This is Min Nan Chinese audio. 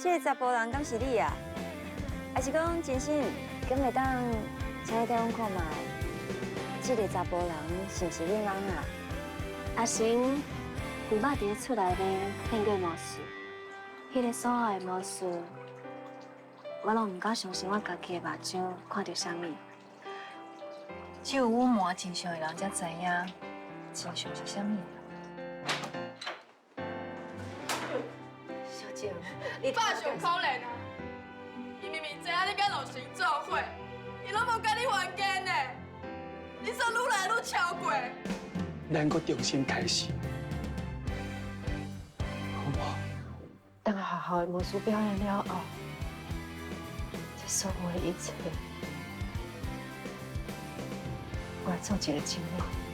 這个查埔人敢是你啊？還是講真心？敢會當請你替阮看覓，這个查埔人是毋是阮翁啊？阿成毋捌佇咧厝內面變過魔術，彼个所有的魔術，我攏毋敢相信我家己的目睭看著啥物。只有隱瞞真相的人才知影真相是啥物。小姐，你爸上可憐啊！伊明明知影你佮老成做伙，伊攏無共你還堅呢。你煞愈來愈超過。咱閣重新開始，好無？等學校的魔術表演了後，這所有的一切，我來做一個整理。